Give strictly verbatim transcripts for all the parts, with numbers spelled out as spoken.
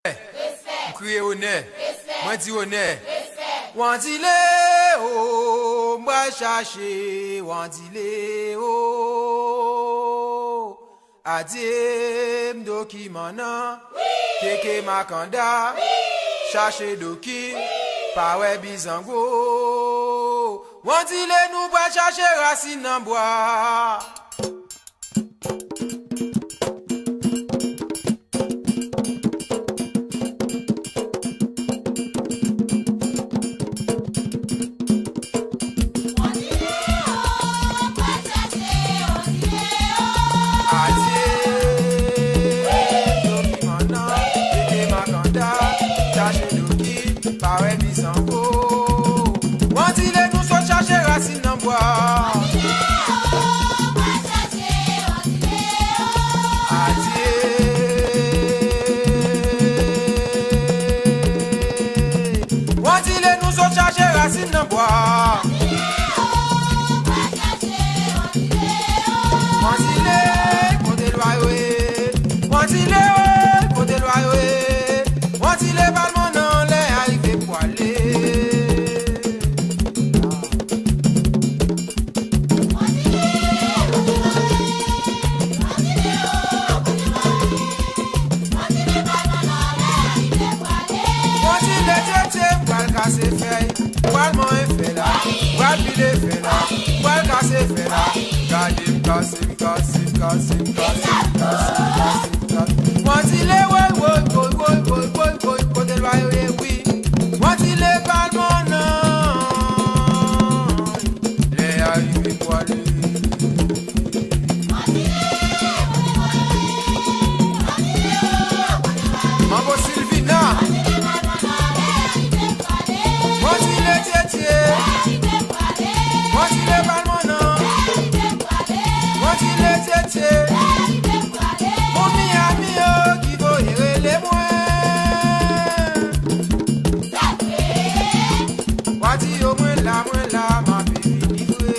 M kriye onè. Mwen di onè. Wandile o, m pral chache Wandile o. Adye m dokiman nan. Keke makanda. Chache doki. Pa wè bizango. Wandile nou pral chache rasin nan bwa. Adye, dokiman nan, keke makanda, chache doki, pa wè bizango. Wandile nou sot chache rasin nan bwa. Adye. Wandile nou sot chache rasin nan bwa. Wandile, kote lwa yo ye? Wandile, kote lwa yo ye? Wandile palman nan lè a rive pou ale. Wandile tete, m pral kase fèy, m pral manyen fè la, m pral pile fè la, m pral kase fè la. Gade m kase, m kase, m kase, m kase, m kase, m kase, m kase. Wandile woy, woy, kote lwa yo ye wi. Wandile palman nan. Lè a rive pou ale. Manbo Silvina. Wandile tete. Wandile palman nan. Wandile tete. Moun Miami yo ki voye rele mwen. Wa di yo mwen la, mwen la, m ape vini vre.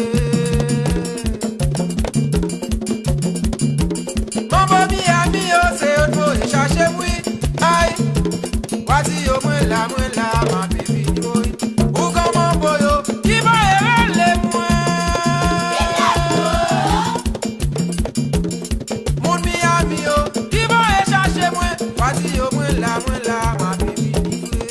Manbo Miami yo, se yo t voye chache m wi. Ay, wa di yo mwen la, mwen la, m ape vini vre. Ougan manbo yo, ki voye rele mwen. Moun Miami yo, ki voye chache mwen, wa di yo mwen la, mwen la, m ape vini vre.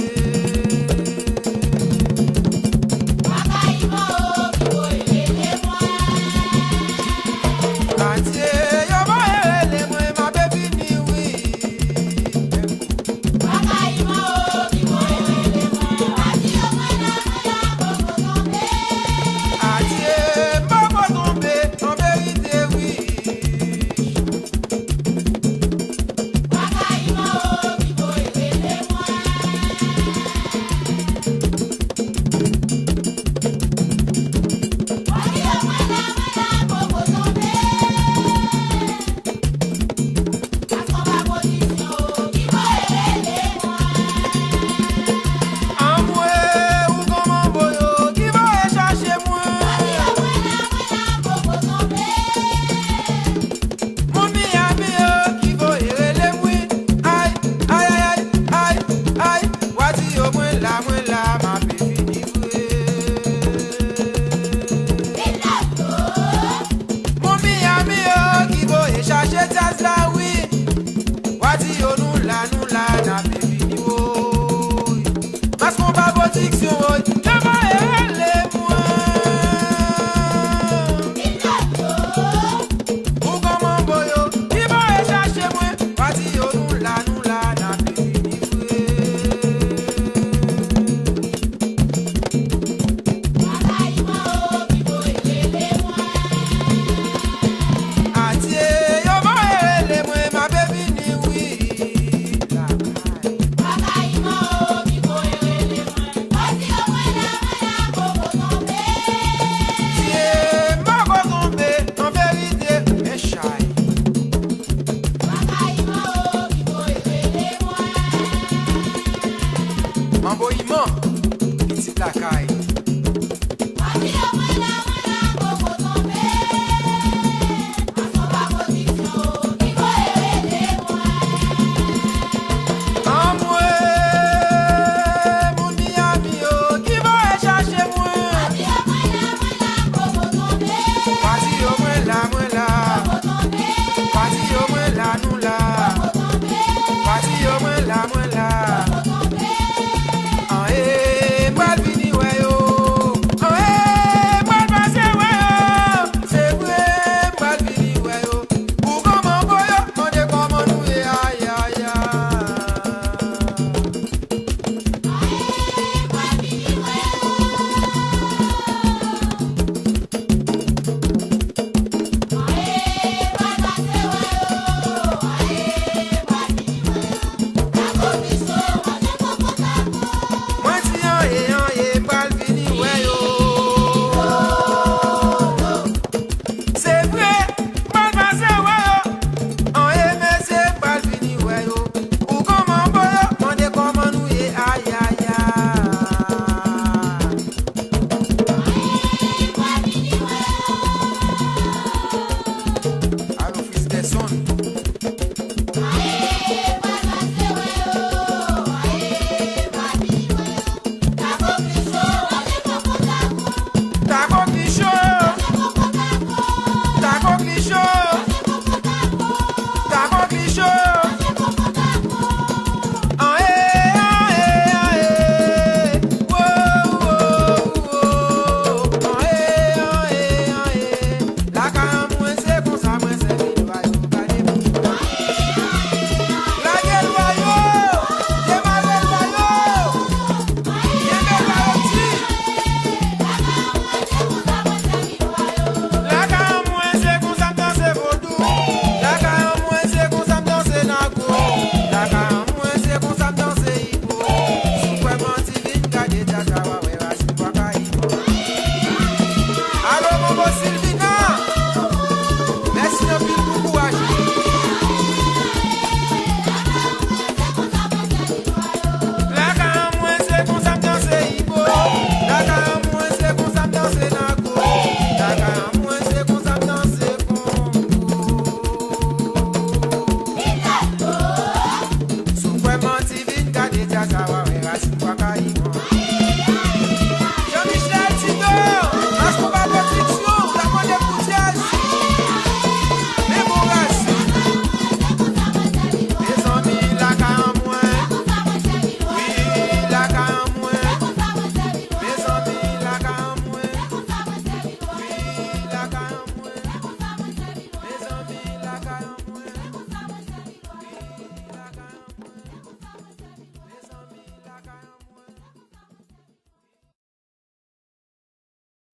Adye, yo voye rele mwen, m ape vini wi. Adye, m poko tonbe, an verite wi. Anmwe, ougan manbo yo, ki voye chache mwen. Moun Miami yo, ki voye rele mwen. Ay, ay, ay, ay, ay, ay. Wa di yo mwen la, mwen la, m ape vini vre. Moun Miami yo ki voye chache djaz la wi. Wa di yo nou la, nou la, n ape vini woy. Mas Konba Pwodiksyon woy, yo voye rele mwen. Ougan manbo yo ki voye chache mwen. Wa di yo nou la, nou la, n ape vini vre. Adye, yo voye rele mwen, m ape vini wi. Adye, m poko tonbe, an verite, men chay. Manbo Iman, pitit lakay. Anmwe,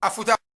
a fout a